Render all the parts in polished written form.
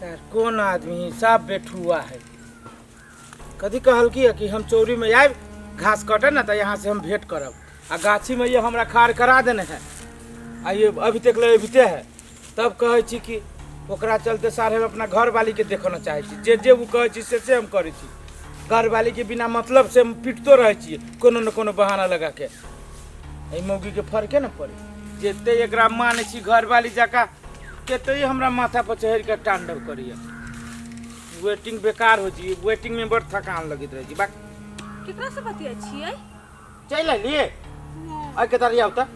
Sir कोन आदमी सब बेठुआ है। कथी कहलकी है कि हम चौरी में आयब घास कटे ना तो यहाँ से हम भेंट करब, आ गाछी में ये हमरा खाड़ करा देने है आ ये अभी तक ले अबिते है। तब कहै छी कि ओकरा चलते सारे हम अपना घरवाली के देखऽ न चाहै छी, जे जे ओ कहै छी से से हम करै छी। घरवाली के बिना मतलब से हम पिटतो रहै छी कोनो न कोनो बहाना लगा के। एहि मौगी के फर्के न पड़े, जते एकरा मानै छी घरवाली जकाँ तेते ही हमरा माथा पर चढ़ि के तांडव करैया। वेटिंग बेकार होइ छै, वेटिंग में बड़ थकान लगैत रहै छै। बाक केकरा से बतियाइ छियै? चलि अयलियै आइ के तारी आउ तऽ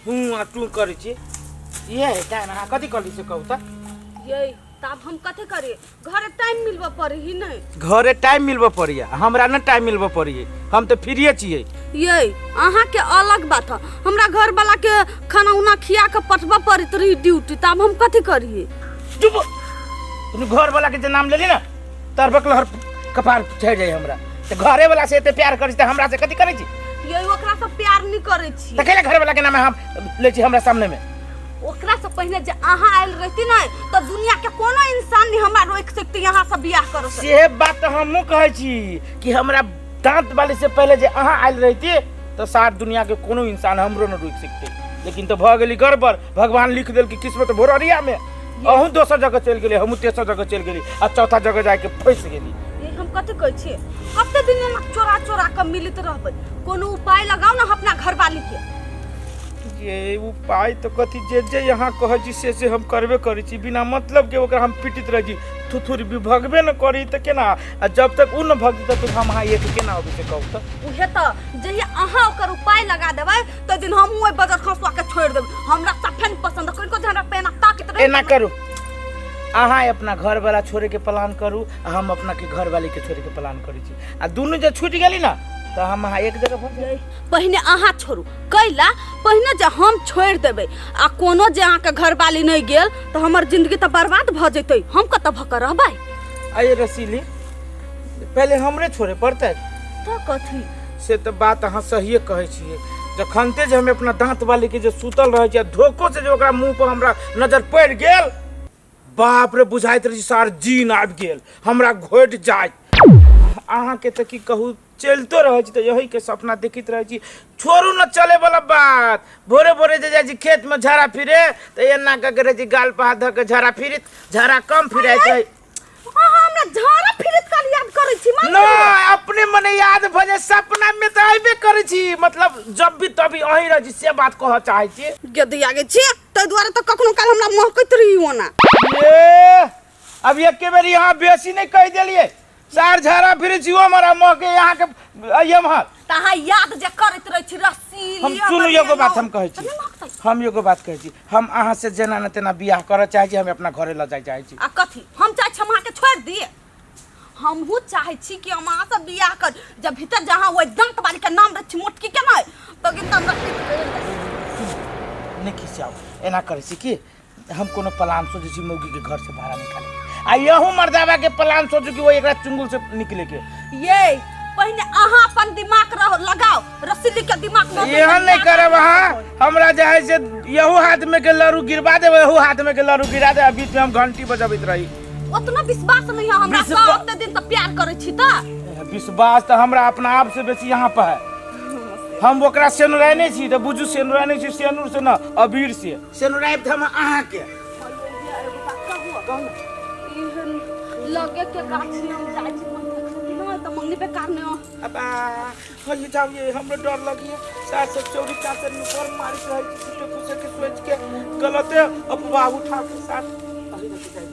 हूँ आ टू करै छी इहे है टाइम। अहाँ कथी कहली से कहू तऽ? यै तब हम कथी करी, घरे टाइम मिलबऽ पड़े ही नहीं। घरे टाइम मिलबऽ पड़ैया, हमरा न टाइम मिलबऽ पड़ैया, हम तऽ फ्रीए छियै। यै अहाँ के अलग बात है, हमरा घर वाला के खाना उना खिया के पठबऽ पड़ैत रही ड्यूटी, तब हम कथी करिए? चुप, तुम घर वाला के जे नाम लेली ना तरबक लहर कपार चढ़ जाय हमरा। तऽ घरे वाला से एते प्यार करै छी तऽ हमरा से कथी करै छी? यै ओकरा से प्यार नहीं करै छी। तऽ कैला घर वाला के नाम हम लै छी हमरा सामने में? ओकरा से पहले जे अहाँ आयल रहती ना तो दुनिया के कोनो इंसान नहीं हमरा रोक सकती यहाँ से बियाह करो से। से बात तऽ हमहूँ कहै छी कि हमरा दांत वाली से पहले जे अहाँ आयल रहती तो सात दुनिया के कोनो इंसान हमरो न रोक सकते, लेकिन तो भऽ गेली गड़बड़। भगवान लिख देल कि किस्मत भोररिया में, अहूँ दोसर जगह चलि गेली, हमहूँ तेसर जगह चलि गेली आ चौथा जगह जाके फंसि गेली। ये हम कथी कहै छियै, कते दिन एना चोरा चोरा के मिलैत रहबै, कोनो उपाय लगाउ ना अपना घरवाली के। ये उपाय तो कथी, जे जे यहाँ कहै छी से से हम करबे करै छी, बिना मतलब के ओकरा हम पीटित रहै छी। थुथुर भी भगबे न करी तऽ केना, आ जब तक उ न भगतै तब तक हम अहाँ एक केना अबै से कहू तऽ? उहे तऽ जहिया अहाँ ओकर उपाय लगा देबै तै दिन हमहूँ ओहि बजर खसुआ के छोड़ि देबै। हमरा सफे नहीं पसंद है, कनिको जे हमरा पेना ताकैत रहै। एना करू, अहाँ अपना घर वाला छोड़े के प्लान करू आ हम अपना के घर वाली के छोड़े के प्लान करै छी, आ दुनू जे छूटि गेली ना तऽ हम अहाँ एक जगह भऽ जायब। पहिने अहाँ छोड़ू, कैला पहिने जे हम छोड़ि देबै आ कोनो जे अहाँके घरवाली नहि गेल तऽ हमर जिंदगी तऽ बर्बाद भऽ जेतै, हम कतऽ भऽ कऽ रहबै? अरे रसीली, पहले हमरे छोड़े पड़तै। तऽ कथी? से तऽ बात अहाँ सहिए कहै छियै। जखनते जे हम अपना दाँत वाली के जे सुतल रहै छै आ धोखो से जे ओकरा मुँह पर हमरा नजर पड़ि गेल, बाप रे बुझाइत रहै छै सार जीन आबि गेल, हमरा घोटि जाय। अहाँके तऽ की कहू, चलितो रहै छी तऽ यही के सपना देखैत रहै छी। छोड़ू न चले वाला बात, भोरे भोरे जे जाइ छी खेत में झाड़ा फिरे तऽ एना कऽ के रहै छी गाल पर हाथ धऽ के झाड़ा फिरैत, झाड़ा कम फिराइत रहै। अहाँ हमरा झाड़ा फिरैत काल याद करै छी? मान न अपने मने याद भऽ जाय, सपना में तऽ अयबे करै छी, मतलब जब भी तभी अहीं रहै छी से बात कहऽ चाहै छी। गदि आगे छी ताहि दुआरे तऽ कखनो काल हमरा महकैत रही ओना। ये अब एके बेर यहाँ बेसी नहीं कहि देलियै, सार झाड़ा फिरे छी हमारा महके यहाँ के अइये महल। तऽ अहाँ याद जे करैत रहै छी रस्सी हम लिअ, सुनू बतिया एगो बात लौ। हम कहै छी। तऽ नहि महकतै? हम एगो बात कहै छी, हम अहाँ से जेना न तेना बियाह करऽ चाहै छी, हम अपना घरे लऽ जाय चाहै छी। आ कथी हम चाहै छी हम अहाँके छोड़ि दिए? हमहूँ चाहै छी कि हम अहाँसँ बियाह कर, जब भीतर जहाँ ओहि दाँत वाली के नाम रहै छी मोटकी के नहि तऽ गिनता हमरा नहि खिसियाउ, एना करै छी कि हम कोनो प्लान सोचै छी मौगी के घर से बाहर निकाले आ यहू मर्दाबा के प्लान सोचू कि वो एकरा चुंगुल से निकले के। ये पहिने अहाँ अपन दिमाग रहो लगाओ, रसीली के दिमाग में एहन नहीं करब अहाँ, हमरा जे है से यहू हाथ में के लड़ू गिरवा देब, यहू हाथ में के लड़ू गिरा देब, आ बीच में हम घंटी बजबैत रही। उतना विश्वास नहीं है हमरा से, ओते दिन तक प्यार करै छी तऽ। विश्वास तऽ हमरा अपना आप से बेसी यहाँ पर है। हम ओकरा सेनुराइ छी तऽ बुझू सेनुराइ छी, सेनुर से न अबीर से सेनुराइ तऽ हम अहाँके। लगे के गाछी हम जाइ छी नहि तऽ मंगनी बेकार नहि। अबा कहिए जाओ, ये हमरो डर लगिए, सास सब चौरी चाचर में पर मारित रहै छी छुटे फुसे के सोच के गलते अफवाह उठा के साथ अही रख जाइ।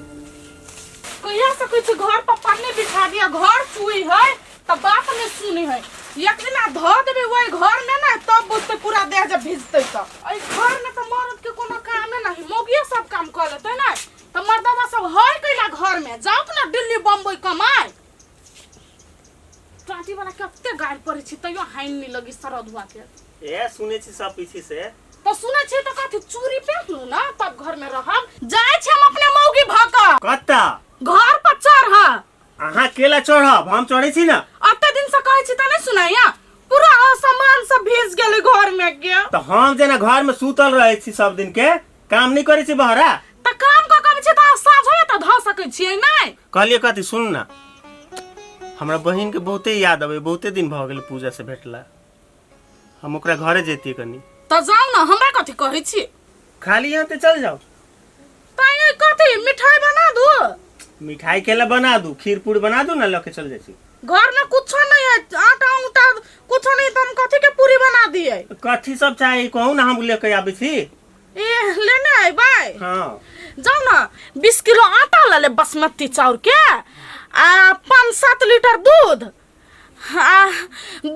कहिया से कहै छी घर पर पन्नी बिछा दिया, घर चुई है त बात नहीं सुनी है। एक दिन धऽ देबै ओहि घर में ना तब बुझतै पूरा देह जब भिजतै। तऽ एहि घर में तऽ मर्द के कोनो कामे नहीं, मौगिए सब काम कऽ लेतै ना तऽ मर्दवा सब है कैला घर में? जाओ ना दिल्ली बम्बई कमाए। टाटी वाला कते गारि पड़ै छै तैयो हानि नहीं लगी सरदुआ के। ए सुनै छी सब पीछे से। तो सुनै छी तऽ कथी चूड़ी पेहनू ना तब घर में रहब। जाइ छी हम अपने मौगी भऽ कऽ। कत्ता? घर पर चढ़। अहाँ केला चढ़ब, हम चढ़ै छी ना। अते दिन से कहै छी तऽ नहीं सुनाइया, पूरा सामान सब भीज गेलै घर में के। तऽ हम जेना घर में सुतल रहै छी सब दिन के, काम नहीं करै छी बहरा। तऽ काम कऽ कऽ अबै छी तऽ सकै छियै नहि कहलियै कथी सुन ना हमरा बहिन के बहुते याद अबै बहुते दिन भऽ गेल पूजा से भेटला हम ओकरा घरे जैतियै कनी तऽ जाउ ने हमरा कथी कहै छी खाली यहाँ ते चल जाओ ताई कथी मिठाई बना दू मिठाई केला बना दू खीर पूरी बना दू ना लके चल जाइ छी घर में कुछो नहीं है आटा उटा कुछो नहीं तो हम कथी के पूरी बना दिए कथी सब चाही कहू ना हम लेके आबै छी ए लेने अयबै हाँ जाउ ने 20 किलो आटा लऽ ले बासमती चाउर के आ 5-7 लीटर दूध आ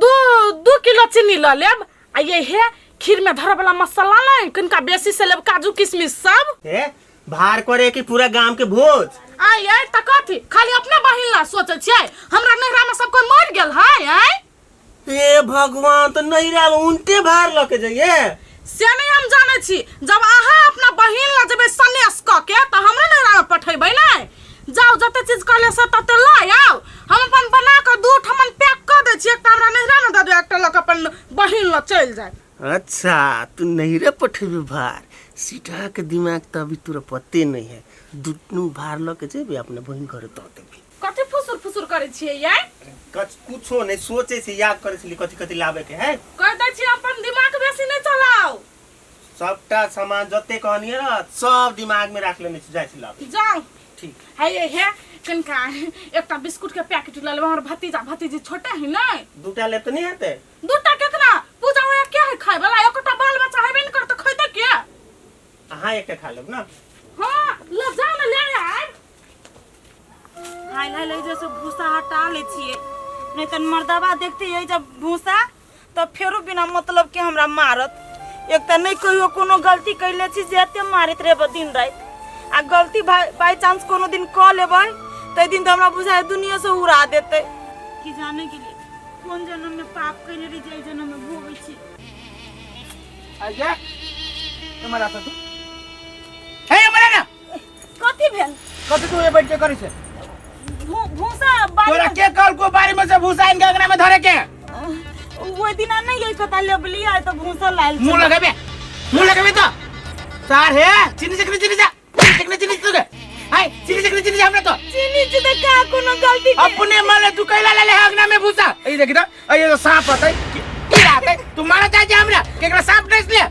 2 किलो चीनी लऽ लेब आ ये हे खीर में धरे वाला मसाला नहीं कनिका बेसी से लेब काजू किशमिश सब ए भार करे कि पूरा गाम के भोज आय आय त कथी खाली अपने बहिन ला सोचे छियै हमरा नैहरा में सब कोई मर गेल है आय ए भगवान तो नैहरा में उनटे भार लऽ के जाइए से नहीं हम जानै छी जब अहाँ अपना बहिन ला जेबै सनेस कऽ के तऽ हमरा नैहरा में पठेबै नहि जाउ जते चीज कहले से तते लऽ आउ हम अपन बना कऽ दू ठमन पैक कऽ दै छी एकटा हमरा नैहरा में दऽ दियौ एकटा लऽ कऽ अपन बहिन लऽ चलि जायब अच्छा तू नैहरे पठेबे भार सीधा के दिमाग तो अभी तोरा पते नहीं है दुनू भार लऽ के जेबे अपने बहिन घरे दऽ देबी कथी फुसुर फुसुर करै छियै यार कच कुछो नहीं सोचे छी याद करे छली कथी कथी लाबे के है कह दै छी अपन दिमाग बेसी नहि चलाउ सबटा सामान जते कहनिए ना सब दिमाग में राख लेने छी जाइ छी लाबे जाउ ठीक है ये हे कनिका एकटा बिस्कुट के पैकेट लऽ लेबै हमर भतीजा भतीजी छोटे है ने दूटा लेब तऽ नहीं हेतै दूटा केतना पूजा होया के है खाय वाला एकोटा बाल बच्चा हेबे ने करतै खैतै के अहाँ एकटा खा लेब ना हाँ ल जाउ ने ले आयब हाय हाय लग जैसे भूसा हटा लै छियै नहीं तऽ मर्दबा देखते यही जब भूसा तब फेरो बिना मतलब के हमरा मारत एक तऽ नहीं कहियो कोनो गलती कैले छी जे एते मारैत रहबै दिन राति आ गलती बाई चांस कोनो दिन कऽ लेबै ताहि दिन तऽ हमरा बुझाय दुनिया से उड़ा देतै कि जाने के लिए कोन जन्म में पाप कैले रही जे जन्म में भोगै छी आजा तुम्हारा तू हे हमारा ना कथी भेल कथी तू ये बैठ के करै छै भूसा बारी तोरा के कहल को बारी में से भूसा इनके अंगना में धरे के ओहि दिना नहीं यही कता लेबली आय तो भूसा लायल मुंह लगेबे मुंह लगेबे तो सार हे चीनी चिकनी चीनी जा चिकनी चीनी तू के हाय चीनी चिकनी चीनी जा हमरा तो चीनी जी त का कोनो गलती के अपने माने तू कैला ले ले अंगना में भूसा ई देखी तो ये तो सांप होतै कीड़ा होतै तू मारा चाहे हमरा केकरा सांप डस ले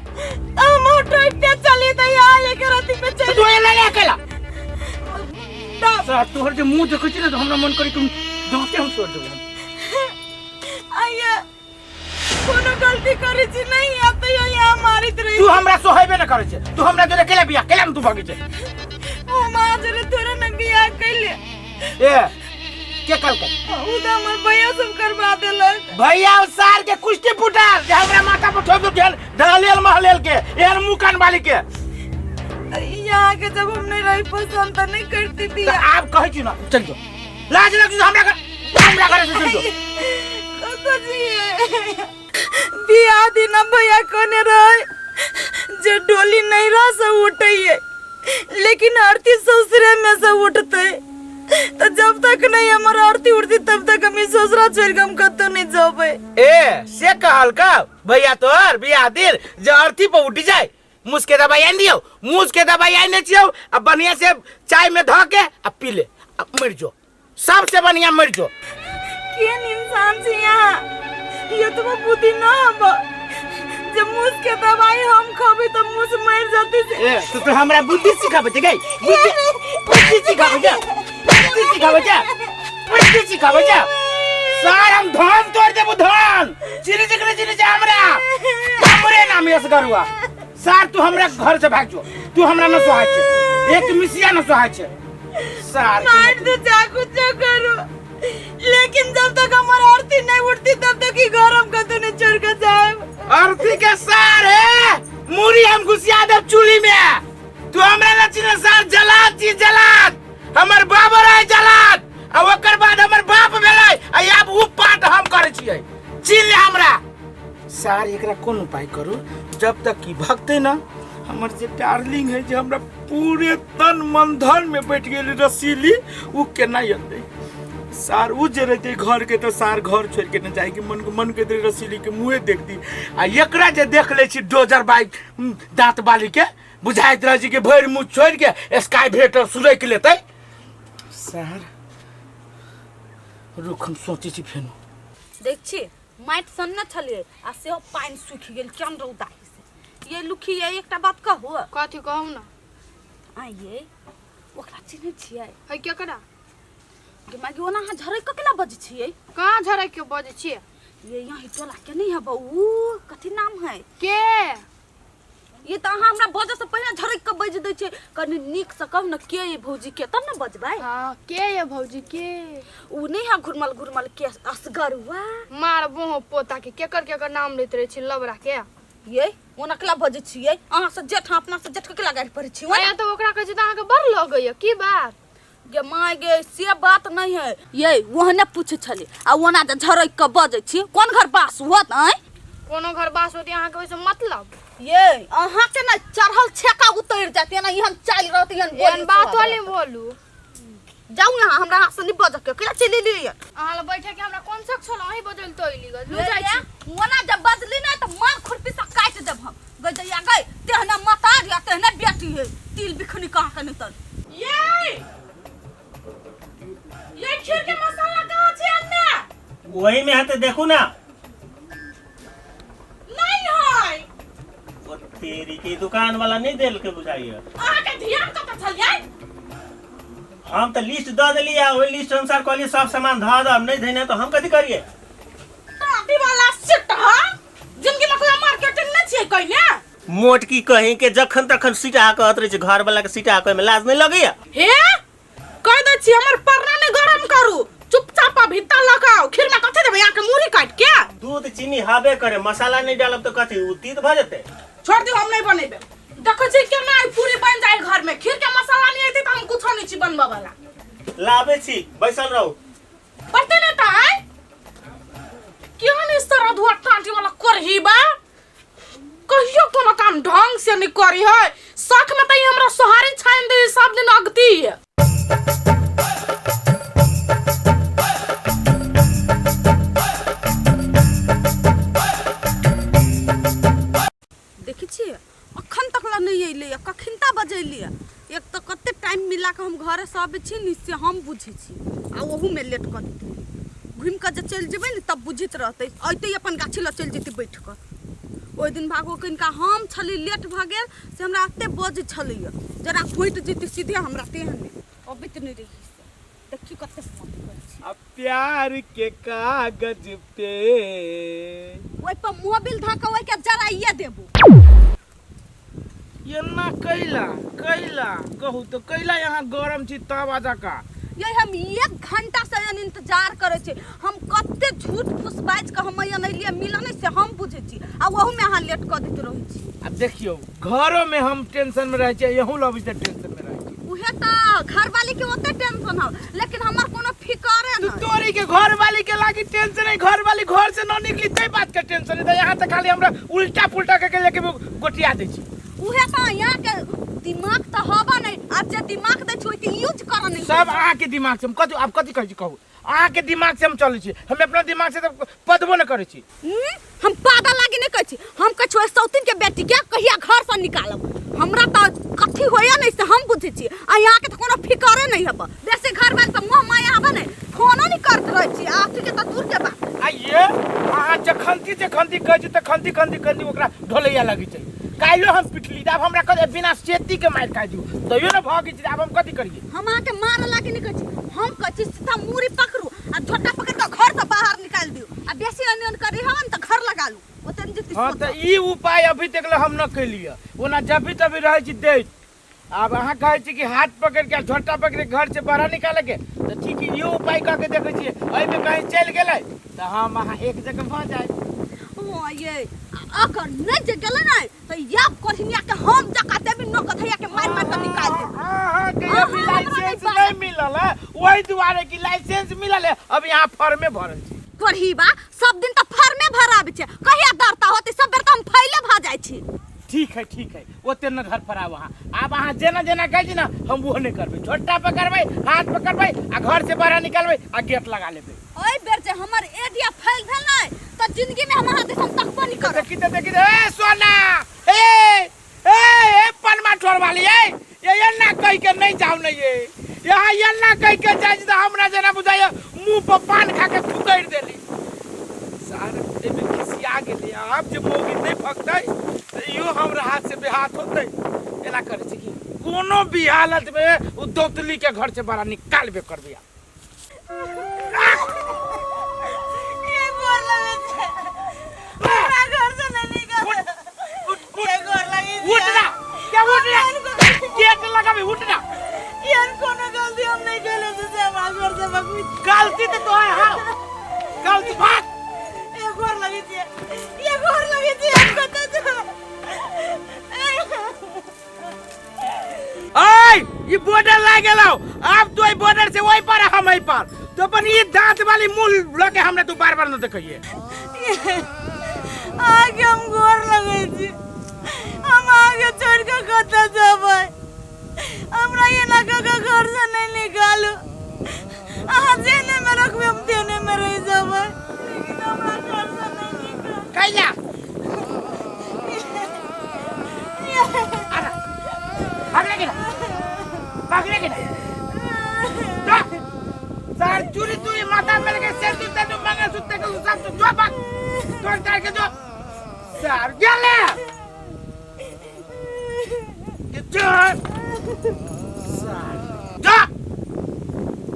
हम ऑटो पे चली त यार एकर अथी पे तो चली तू ये ले ले अकेला सर तोहर जे मुंह देखै छी ने तो हमरा मन करी कि दांते हम छोड़ देबो आया कोनो गलती करै छी नहीं आ त यहाँ मारित रही तू हमरा सोहेबे न करै छै तू हमरा जोरे केला बियाह केला में तू भागै छै हम आज रे तोरा न बियाह कैले ए के कहलकै उ त हमर भैया सब करवा देलक भैया उ सार के कुश्ती फुटाल जे हमरा माथा पर ठोक देल ढहलेल महलेल के एहन मुंह कान वाली के यहाँ के जब हम नहीं रही पसंद तो नहीं करती तऽ बियाह आब कहै छी ना चल जो लाज लग हमरा घर हमरा घर से चल जो कतऽ जिए बियाह दिना भैया कोने रहे जे डोली नैहरा से उठैये लेकिन आरती ससुरे में से उठते तो जब तक नहीं हमर आरती उठती तब तक हम ई ससुरा छोड़ के हम कतौ नहीं जेबै ए से कहल का भैया तोहर बियाह दिन जे अर्थी पर उठ जाए मुस के दवाई आनि दियौ मुस के दवाई आनि छियौ आ बढ़िया से चाय में धऽ के आ पी ले आ मरि जो सबसे बढ़िया मरि जो केहन इंसान छी यहाँ ये तो बुद्धि न हब जे मूस के दवाई हम खबे तो मूस मर जते से ए तू तो हमरा बुद्धि सिखाबै छै गई बुद्धि बुद्धि सिखाबै छै बुद्धि सिखाबै छै बुद्धि सिखाबै छै सार हम धान तोड़ देबो धान चिनी चिकनी चिनी छै हमरा हमरे नाम यस गरुआ सार तू हमरा घर से भाग जो तू हमरा न सोहाय छै एक मिसिया न सोहाय छै सार के मार दे जा कुछ करो लेकिन जब तक हमार आरती नहीं उठती तब तक ही घर हम कतौ नहीं छोड़ के जाए आरती के सार है मुरी हम घुसिया देब चूल्ही में तू हमरा न चिन्ह सार जलात छी जलात हमर बाबा रहे जलात आ ओकर बाद हमर बाप भेलै आ आब उ पाठ हम करै छियै चिन्ह ले हमरा सार एकरा कोन उपाय करू जब तक कि भगते ना हमर जे डार्लिंग है जे हमरा पूरे तन मन धन में बैठ गेल रसीली उ केना एतै सार उ जे रहते घर के तो सार घर छोड़ के न जाए के मन मन के दे रसीली के मुँहे देख दी आ एकरा जे देख ले छी डोजर बाइक दांत बाली के बुझाइत रहे छी कि भरि मुँह छोड़ के स्काई भेटर सुरैक लेतै सर रुक हम सोचै छी फेनो। देख छी माटि सनने छलियै आ सेहो पानि सूखि गेल केहन रौदा है से। ये लुखी ये एकटा बात कहू? कथी कहू ना। आ ये ओकरा चिन्है छियै? है केकरा? गे माय गे, ओना अहाँ झरकि कऽ केना बजै छियै? कहाँ झरकि के बजै छियै? ये यहाँ टोला के नहीं है बहू, कथी नाम है? के? ये तऽ अहाँ हमरा बजऽ से पहिने झरकि कऽ बाजि दै छियै। कनि नीकसँ कहू ने के ये भौजी के, तब ने बजबै। हाँ के ये भौजी के? ओ नहि है घुरमल घुरमल के असगरुआ। मार बोहो पोता के, केकर केकर नाम लैत रहै छी लबरा के। ये ओना केला बजै छियै? अहाँ से जेठ, अपना से जेठ के केला गारि पड़ै छी? आया तऽ ओकरा कहै छी तऽ अहाँके बड़ लगैया की बात? गे माय गे से बात नहीं है। ये ओहने पूछे छली आ ओना जे झरकि कऽ बजै छी कोन घर बास होत? आँय कोनो घर बास होती अहाँके ओहिसँ मतलब? ये अहाँ के ना चढ़ल छेका उतरि जात एना एहन चालि रहत एहन बोली एहन बात स्वभाव नहीं रहत। बोलू। जाउ यहाँ हमरा हाथ से नहीं बजऽ के केला चलि एलियै? अहाँ लग बैठे के हमरा कोन शक छल? अहीं बजल तो अइली गल लू जाइ छी। ओना जब बजली ना तऽ मार खुरपी से काटि देब हम। गई दैया गई तेहने मतार या तेहने बेटी है तिल बिखनी कहाँ के नहीं तर। ये खीर के मसाला कहाँ छै अन्ना? वही में है तो देखू ना। नहीं है। वो तेरी की दुकान वाला नहीं देल के बुझाइए। अहाँ के ध्यान कतऽ छलियै? हम तो लिस्ट दऽ देली आ ओहि लिस्ट अनुसार कहलियै सब सामान धऽ दऽ, नहीं धैने तो हम कथी करिए? टाटी वाला सिट हा जिंदगी में कोई मार्केटिंग नहीं छियै कइने। मोट की कहीं के जखन तखन सीटा कहत रहे छै घर वाला के सीटा कहे में लाज नहीं लगैया? हे कह दै छी हमर परना नहीं गरम करू, चुपचाप भीतर लगाओ। खीर में कथी देबै? यहाँ के मूड़ी काट के दूध चीनी हबे करे, मसाला नहीं डालब तो कथी उ तीत भ जेतै? छोड़ दियो हम नहीं बनेबे। देखै छी केना ई पूरी बन जाए घर में, खीर के मसाला नहीं एतै त हम कुछो नहीं छी बनबऽ वाला। लाबे छी बैसल रहू। पड़ते नहीं त आय केहन इस तरह धुआ टाटी वाला करही बा, कहियो कोनो काम ढंग से नहीं करी है। शख में त ई हमरा सोहारी छानि दे सब दिन अगती है। देखै छियै अखन तक ला नहि अयलैए, कखिनता बजेलियै। एक तऽ कते टाइम मिला कऽ हम घरेसँ अबै छी नि से हम बुझै छी, आ ओहूमे लेट कऽ देतै। घुमि कऽ जे चलि जेबै ने तब बुझैत रहतै, अयतै अपन गाछी लग चलि जेतै बैठ कऽ। ओहि दिन भागो कनिका हम छली लेट भऽ गेल से हमरा एते बजै छलैए जरा घोटि जेतै सीधे हमरा तेहन अबैत नहि रही से। देखी कते फोन करै छी। आ प्यार के कागज पे ओहि पर मोबिल धऽ कऽ ओहिके जराइए देबो। एना कैला कैला कहू तो कैला यहाँ गरम छी तवा जका? ये हम एक घंटा से एहन इंतजार करै छी, हम कते झूठ फूस बाजि कऽ हम एहन एलियै मिलऽ नहि से हम बुझै छी, आ ओहूमे अहाँ लेट कऽ दैत रहै छी। आब देखियौ घरो में हम टेंशन में रहै छियै, यहूँ लबै तऽ टेंशन में रहै छी। उहे तऽ घरवाली के ओते टेंशन हौ लेकिन हमर कोनो फिकरे तू नहीं। तोरी के घरवाली के लागी टेंशन है, घरवाली घर से न निकली तै बात के टेंशन है। त यहाँ त खाली हमरा उल्टा पुल्टा के लेके गोटिया दै छी। उहे तऽ यहाँ के दिमाग तऽ हवा नहीं, आ जे दिमाग दै छी ओहिके यूज करऽ नहीं। सब अहाँ के दिमाग से हम कथी आब कथी कहै छी कहू? अहाँ के दिमाग से हम चलै छी, हम अपना दिमाग से तऽ पदबो न करै छी। हम पादा लागी नहीं कहै छी, हम कहै छी ओहि सौतिन के बेटी के कहिया घर से निकालब। हमरा तऽ कथी होइया नहीं से हम बुझै छी, आ यहाँ के तऽ कोनो फिकरे नहीं हब। बेसी घर वाले तऽ मोह माया हब नहीं, फोनो नहीं करत रहै छी, आ अथी के तऽ दूर के बात। आ ये अहाँ जखनती जखनती कहै छी तखनती खनती खनती ओकरा ढोलैया लगै छै। काल्हियो हम पिटली, आब हमरा कथी बिना सेती के मारि खा दियौ तैयो ने भऽ गेल छै, आब हम कथी करियै? हम अहाँके मारऽ लागी नहीं कहै छी, हम कहै छी सीधा मूड़ी पकड़ू आ झोटा पकड़ कऽ घर से बाहर निकालि दियौ, आ बेसी अनियन करी हवन तऽ घर लगा लू ओते ने जेतै। हाँ तऽ ई उपाय अभी तक ले हम न कैलियै, ओना जब भी तभी रहै छी दैत। आब अहाँ कहै छी कि हाथ पकड़ के आ झोटा पकड़ के घर से बाहर निकाले के, तऽ ठीक है, इहो उपाय कऽ के देखै छियै। एहिमे कहीं चलि गेलै तऽ हम अहाँ एक जगह भऽ जायब। ओ ये अगर नहीं जे गेलै ने तऽ या कोढ़िनिया के हम जका देबी नोक धैया के मारि मारि के निकालि देबी। हाँ, के हाँ, अभी हमरा लाइसेंस नहीं नहीं मिलल है वही दुआरे कि लाइसेंस मिलल है अब यहाँ फॉर्मे भरल छी। कोढ़ीबा सब दिन तऽ फॉर्मे भराबै छै, कहिया डरता होतै? सब बेर तऽ हम फैले भऽ जाइ छी। ठीक है ठीक है, ओते न धर पर आब अहाँ, आब अहाँ जेना जेना कहै छी ने हम ओहो नहि करबै। झोटा पकड़बै, हाथ पकड़बै आ घर से बाहर निकालबै आ गेट लगा लेबै। ओहि बेर जे हमर एडिया फैल भेल ने तऽ जिंदगी में हम अहाँ दिसन तकबो नहि करब। देखी तऽ देखी तऽ, ए सोना, ए ए ए पनमा ठोर वाली, ए ये ये ना कहि के नहीं जाओ नहीं, ये यहाँ एना कहि के जाइ छी तऽ हमरा जेना बुझाइए मुँह पर पान खा के थुकरि देली। सार एहिमे खिसिया गेलै। आब जे मौगी नहि भगतै तऽ इहो हमरा हाथ से बेहाथ होतै। एना करै छै कि कोनो भी हालत में ओ दौतली के घर से बड़ा निकालबे करबै। ये गोर लगे छै। हमरा घर से नहीं निकल। उठ उठ। ये गोर लगे छै। उठ ना, क्या उठ ना, गेट लगाबी, उठ ना। एहन कोनो गलती हम नहीं केले छी से हमरा घर से भगवी। गलती तो तोहर हौ, गलती भाग। ये गोर लगे छै। ये गोर लगे छै। हम कतऽ जेबै? ओए ई बॉर्डर लाग गेलौ, आब तू एहि बॉर्डर से ओहि पर हम एहि पर, तो अपन ई दांत वाली मुंह लके हमरा तू बार बार न देखिए। आगे हम गोर लगे छी। हम आगे छोड़ के कतऽ जेबै? हमरा एना कऽ के घर से नहीं निकालू। अहाँ जेने में रखबै हम तेने में रहि जेबै, लेकिन हमरा घर से नहीं निकालू। कैला भागले के ना, भागले के ना जा। सर चूरी चूरी माथा में लगे सिर तू तेनु मंगलसूत्र के सब तो जो भाग तोड़ तार के जो सर गेले के जो सर जा।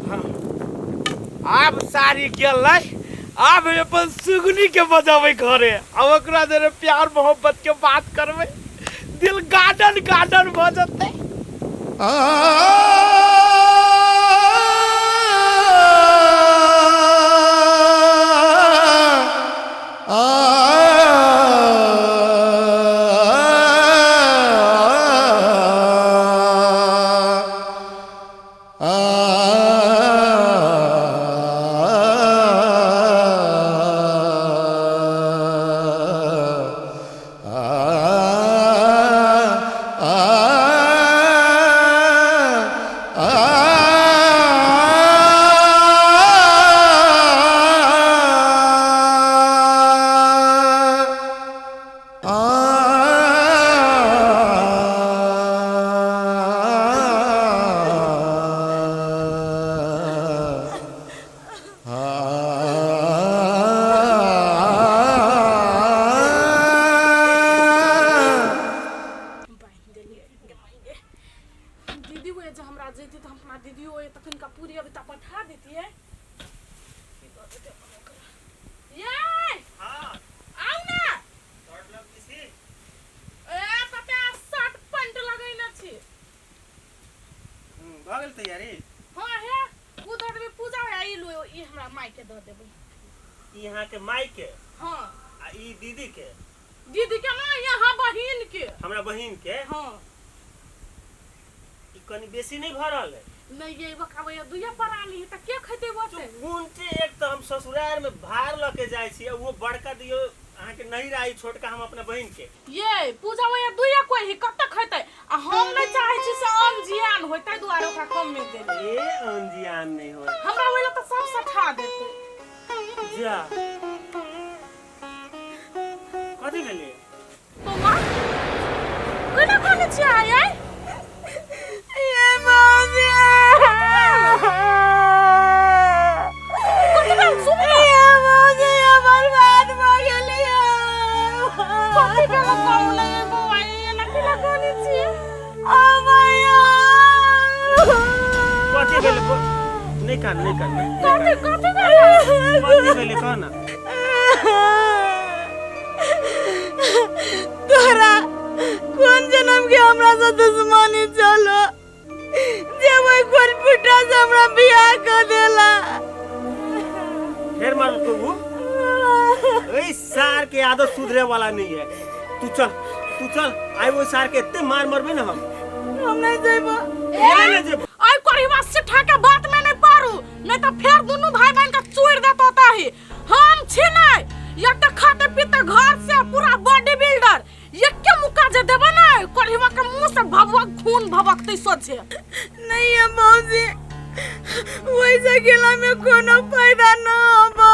हाँ। आब सारी गेलै, आब हम अपन सुगनी के बजाबै घरे, आब ओकरा जरे प्यार मोहब्बत के बात करबै, दिल गार्डन गार्डन भऽ जेतै। दीदी वो जे हमरा जैती तऽ हम अपना दीदियो ओए तखन का पूरी अभी तऽ पठा देतियै। की कऽ देतै अपन ओकरा। ये आउ ना। ए कते शर्ट पैंट लगैने छी। भऽ गेल तैयारी? हाँ हे, उ दऽ देबै पूजा है, ई लो, ई हमरा माय के दऽ देबै। ई अहाँके माय के? हाँ। आ ई दीदी के? दीदी के ना, यहाँ बहिन के। हमरा बहिन के? हाँ। ई कनि बेसी नहीं भऽ रहल है? नहीं ये बकावे दुइया परानी है त के खेतै ओते? गुनटे एक तऽ हम ससुरार में भार लऽ के जाइ छी, वो बड़का दियो अहाँके नहीं रही, छोटका हम अपना बहिन के। ये पूजा वया दुइया कोई है कत खेतै? आ हम नहीं चाहै छी से अनजियान होय, ताहि दुआरे ओकरा कम में देबै। ए अनजियान नहीं होय, हमरा ओइ तऽ सब सठा देतै। जा कथी भेलै? बौआ केना कानै छी अहाँ यै? ये मौसी, कथी भेल सुन ने। ये मौसी, ये बर्बाद भऽ गेलियै। कथी भेल कहू ने यै बौआ, एना केना कानै छी? ओ भैया। कथी भेलै? नहीं कान, नहीं कान, नहीं कथी कान। कथी भेल? कथी भेलै कह ना। तोरा कोन जन्म के हमरा से दुश्मनी चलो जे वही कोरपुटा से हमरा बियाह कर देला। फेर मार तो वो ए सार के आदत सुधरे वाला नहीं है। तू चल, तू चल, आई वो सार के इतने मार मरबे ना हम। हम नहीं जेबो। ए नहीं जेबो। आई कोरिवा सिठा के बात में नहीं पारू, नहीं तो फेर दुनू भाई बहन के चोर देत होता ही। हम छी नहीं या तो खाते पीते घर से पूरा बॉडी बिल्डर, ये के मुक्का जे देबे ना कोरिवा के मुंह से भभुआ खून भभकतै सोझे। नहीं है मौसी, वैसे गेला में कोनो फायदा न होबो।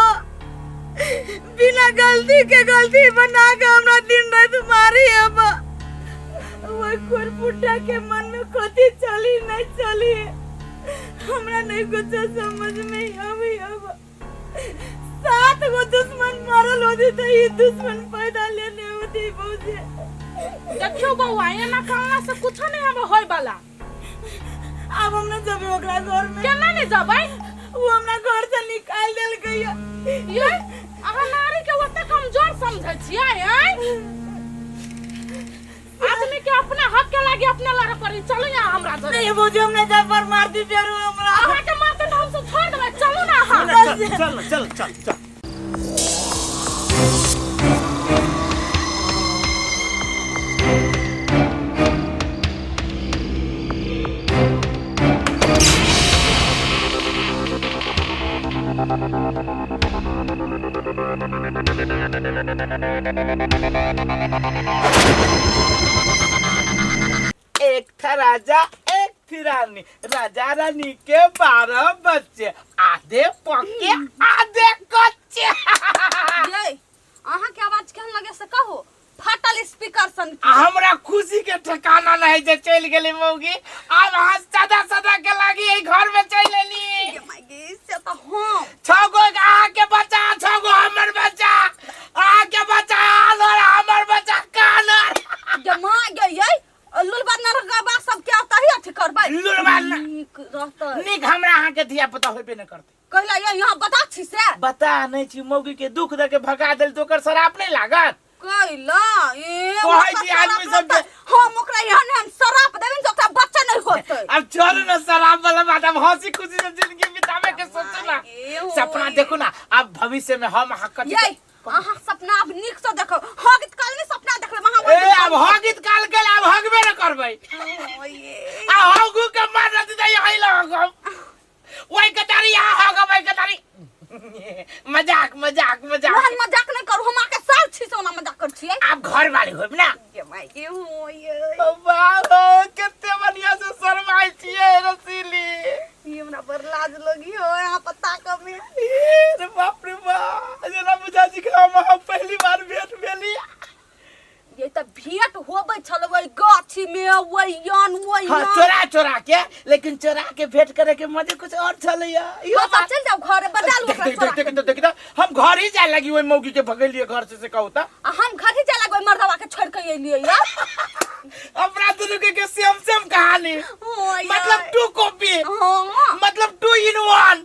बिना गलती के गलती बना के हमरा दिन रात मारी अब। वही कोरपुटा के मन में कथी चली नहीं चली, हमरा नहीं कुछ समझ में आवे। अब 7 गो दुश्मन मरल होती तो ये दुश्मन पैदा लेने होती भौजी। देखियो बौआ, एना करला से कुछो नहीं हमें होय वाला। अब हम न जबे ओकरा घर में। केना नहीं जबै? वो हमरा घर से निकाल देलकै। ये अहाँ नारी के ओते कमजोर समझै छियै? आँय, आदमी के अपना हक के लागी अपने लड़े पड़ी। चलू यहाँ हमरा जरे। नहीं भौजी, हम नहीं जाब, पर मार दी फेरू हमरा। अहाँ के मारते तऽ हमसब छोड़ देबै। चलू ना अहाँ। चल चल चल चल चल। एक था राजा एक थी रानी, राजा रानी के 12 बच्चे, आधे पक्के आधे कच्चे। ये अहाँ के आवाज केहन लगे से कहो, फाटल स्पीकर सन के। हमरा खुशी के ठिकाना नहीं जे चल गेली मौगी। अब अहाँ सदा सदा के लागी एहि घर में चल एली। गे माय गे, से तऽ हम 6 गो अहाँ के बच्चा, 6 गो हमर बच्चा, अहाँ के बच्चा आनर, हमर बच्चा कानर। गे माय गे, ये लुलबा नरगबा सब के आता ही अथी करबै। लुलबा न- नीक रहतै। नीक हमरा अहाँ के धिया पुता होबे नहि करतै। कहला ये यहाँ बता छी से? बता नहि छी, मौगी के दुख दे के भगा देल तो ओकर शराप नहि लागत। कैला ए कहै ओकरा छी आदमी शराप सब जे- रहतै। हम ओकरा यहाँ नहि, हम शराप देबै ने तऽ ओकरा बच्चा नहि होतै। अब छोड़ू ना शराब वाला बात, अब हंसी खुशी से जिंदगी बितावे के सोचू ना। ए हो सपना ये। देखू ना, अब भविष्य में हम अहाँ कथी ये अहाँ सपना अब नीक से देखो। हगित काल नहीं सपना देखले वहाँ। ए अब हगित काल के अब हगबे न करबै। ये आ हगू के मार रहती त यही लगब। ओइ के तारी यहाँ हगब, ओइ के तारी। मजाक मजाक मजाक। ओहन मजाक नहीं करू, हम आके साल छी से ओना मजाक कर छियै। आप घर वाली होब ना। गे माय गे हो ये। वाह हो, कते बढ़िया से शरमाइ छियै रसीली। ई हमरा बड़ लाज लगी हो यहाँ पता कमे। अरे बाप रे बाप, जेना बुझा छी कि हम अहाँ पहली बार भेंट भेली। ये तऽ भेंट होबै छल ओहि गाछी में, ओहि यन ओहि हाँ, यन। चोरा चोरा के, लेकिन चोरा के भेंट करे के मजे कुछ और छलैया। इहो हाँ, तऽ बात- चलि जाउ घरे, बजा लू देख ओकरा देख चोरा देख के। देख देख, हम घर ही जाए लगी ओहि मौगी के भगेलिए घर से कहू त। आ हम घर ही जाए लगबै, मर्दवा के छोड़ के एलियै या। अपना दुनू के सेम सेम कहानी, हो यार। मतलब 2 कॉपी, हाँ। मतलब 2 इन 1।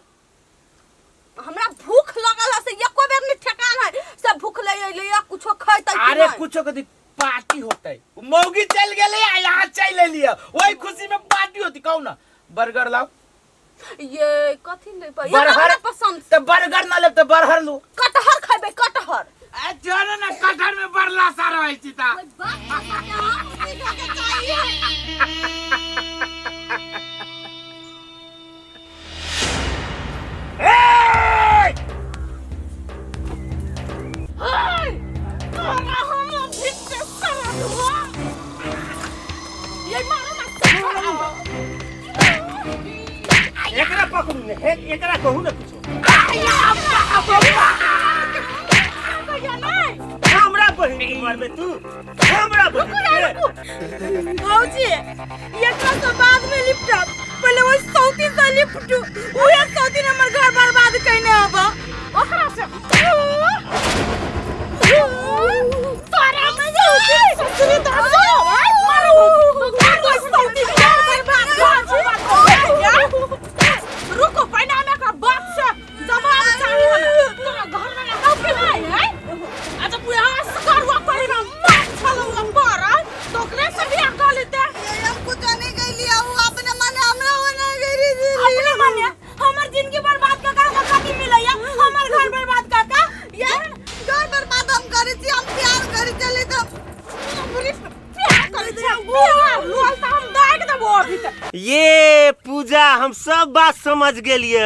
हमरा भूख लगल है से एको बेर नहीं ठेकान है से भूख ले एलै या कुछो खैतै कि अरे नहि। कुछो कथी पार्टी होतै, मौगी चल गेलै आ यहाँ चल एलियै, ओहि खुशी में पार्टी होती। कहू ना बर्गर लाओ। ये कथी लेबै? ये बर्गर हमरा पसंद। तऽ बर्गर ना लेब तऽ बर्गर लू। कटहर खैबै, कटहर। ए चलो ना, कटहर में बरला सा रहै छी ता। ओइ बाप के हम सीखऽ के चाहिए। तोरा हम अभी से सरदुआ। ये मारो ना सरदुआ। एकरा पकड़ू ने, हे, एकरा कहू ने कुछो। कहिया नहीं। हमरा बहिन के मारबे तू, हमरा बहिन के। भौजी, एकरा से बाद में लिपटब, पहले ओहि सौती से लिपटू। उहे सौती ने हमर घर बर्बाद कइने हब। ओकरा से तोरा ससुरी तो मारो मारो सौती, घर बर्बाद, घर बर्बाद हो गया। रुको, पहले हमें एकरा बाप से जवाब चाही। हमरा तोरा घर में ना कि नहीं है? अच्छा पूरा करवा पड़ी ना मार छलौ पर तो ओकरे से बियाह कर लेते। हम कुछ नहीं गइली, उ अपने मने हमरा होना गइली। अपने मने हमर जिंदगी बर्बाद क का कथी मिलैया? हमर घर बर्बाद क का ये घर बर्बाद हम करै छी, हम प्यार करै चली त प्यार करै छै प्यार, लोल त हम दाग देबो अभी तक। ये पूजा, हम सब बात समझ गेलिए।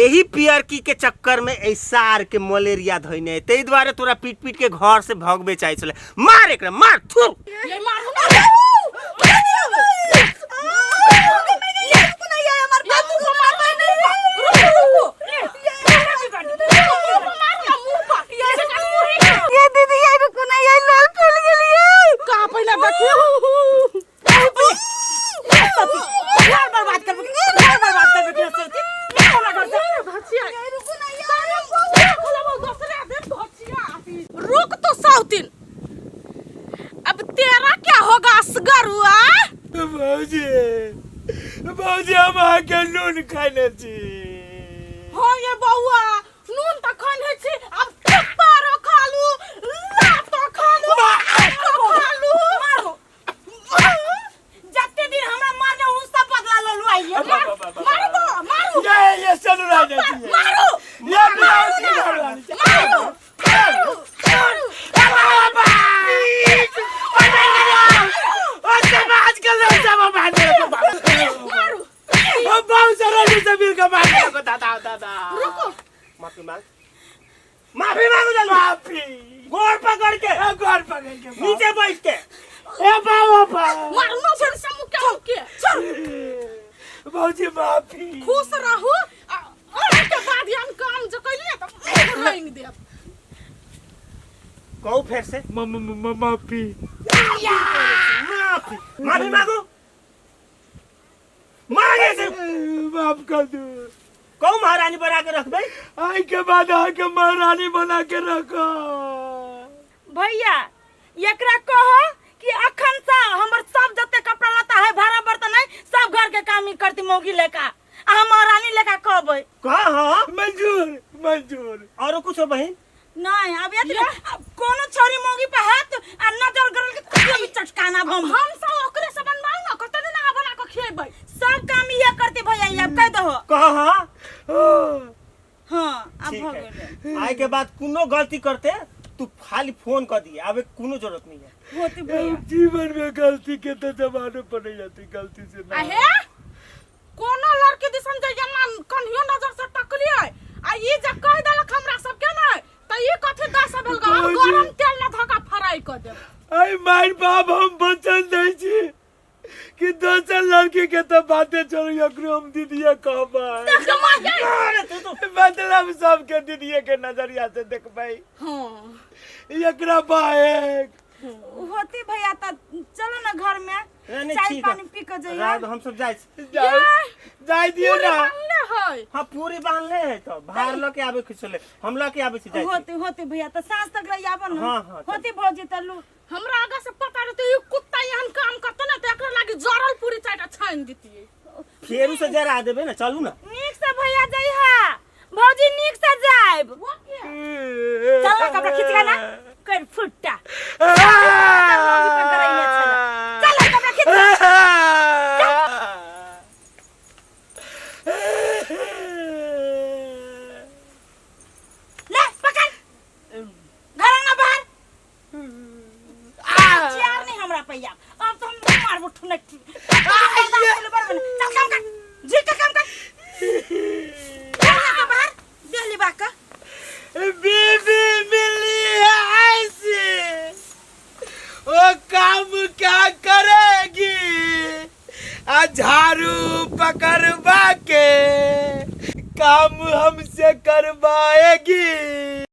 एही पियरकी के चक्कर में एहि सार के मलेरिया धइने, ताहि दुआरे तोरा पीट पीट के घर से भगबे चाहे छलै। मार एकरा, मार थू। ये मारू ना। ये तू को मारबै नहीं। रुको रुको, मार ना मुंह पर। ये से कान मुंह ही ये दीदी, ये रुको ना, ये लाल फूल गेलिए। कहाँ? पहले देखियो। घर बर्बाद करबे, घर बर्बाद करबे। भौजी हम अहाँके नून खैने छी। हाँ ये बौआ, नून तऽ खैने छी, अब थप्पड़ो खा लू, लातो खा लू, मारो खा लू। मारो जते दिन हमरा मारने उ सब बदला ललू आइए। मारू बौआ, मारू। ये चलू रानी। मारू। ये भौजी मारू रानी। मारू मारू मारू। मारू। रुको। माफी मांग, माफी मांगो जल्दी। माफी। गोड़ पकड़ के। गोड़ पकड़ के। नीचे बैठ के। ए बाबा। मारू ना फिर से मुक्के मुक्के। भौजी माफी। खुश रहू आ ओहि के बाद हम काम जे कैलियै तऽ मुँह रंगि देब। कहू फिर से। माफी। माफी, माफी मांगो, मांगे से। माफ कर दू। कहू महारानी बना के रखबे। आई के बाद आके महारानी बना के रखो। भैया एकरा कहो कि अखन से हमर सब जते कपड़ा लत्ता है, भाड़ा बर्तन है, सब घर के काम ही करती मौगी लेका, आ हम महारानी लेका कहबै। कह हाँ। मंजूर मंजूर। औरो कुछ हो बहन? नहीं, अब एतने अब कोनो छोरी मौगी पे हाथ आ नजर गरल के कुछ भी चटकाना हम। हम सब ओकरे से बनवाऊ ना, कते दिन अहाँ बना के खिएबै। सब काम इहे करते भैया, अब कह दहो। कह हाँ। हाँ, अब ठीक हो है। गेलै। आए के बाद कोनो गलती करते तू खाली फोन कर दिए, अब कोनो जरूरत नहीं है। होती भैया। जीवन में गलती के तो जमाने पर नहीं जाती गलती से ना। आहे कोनो लड़की दिसन जे एना कन्हियो नजर से टकलियै आ ई जे कहि देलक हमरा सबके ने त ई कथी दस भेल ग, हम भौजी। गरम तेल में धोका फ्राई क देब। आई माय बाप हम वचन दै छी कि दोसर लड़की के तो बातें छोड़ू, एकरो हम दीदिया कहबै। देख माय। अरे तू तो मतलब सबके दीदिया के नजरिया से देखबै। हाँ। एकरा बाएक होती भैया, त चलो ना घर में। नहीं, नहीं, चाय ठीक है। पानी पी के जइयो। रात हम सब जाए छी। जाय जाय दियो पूरी ना। बनले है। हाँ पूरी बांधले है तो बाहर लके आवे के चले, हम लके आवे छी, जाय छी। होती होती भैया, त साँझ तक रही आबो ना। हाँ, हाँ, चल। होती भौजी, त लू। हमरा आगा से पता रहते ई कुत्ता एहन काम करते ना त एकरा लागी जरल पूरी चाटा छानि दितियै। फेरू से जरा देबे ना, चलू ना। नीक से भैया जइहा, भौजी नीक से जाइब। चल ना, कपड़ा खींच के ना कर फुट्टा। चल ना, कपड़ा खींच। ले पकड़, घर अंगना बाहर चेयर नहीं हमरा पैया। अब तो हम मारबो ठुनक। चल काम कर, जी के काम कर, घर अंगना के बाहर देहली बाका। बीबी मिली है ऐसी, वो काम क्या करेगी, आ झाड़ू पकड़वा के काम हमसे करवाएगी।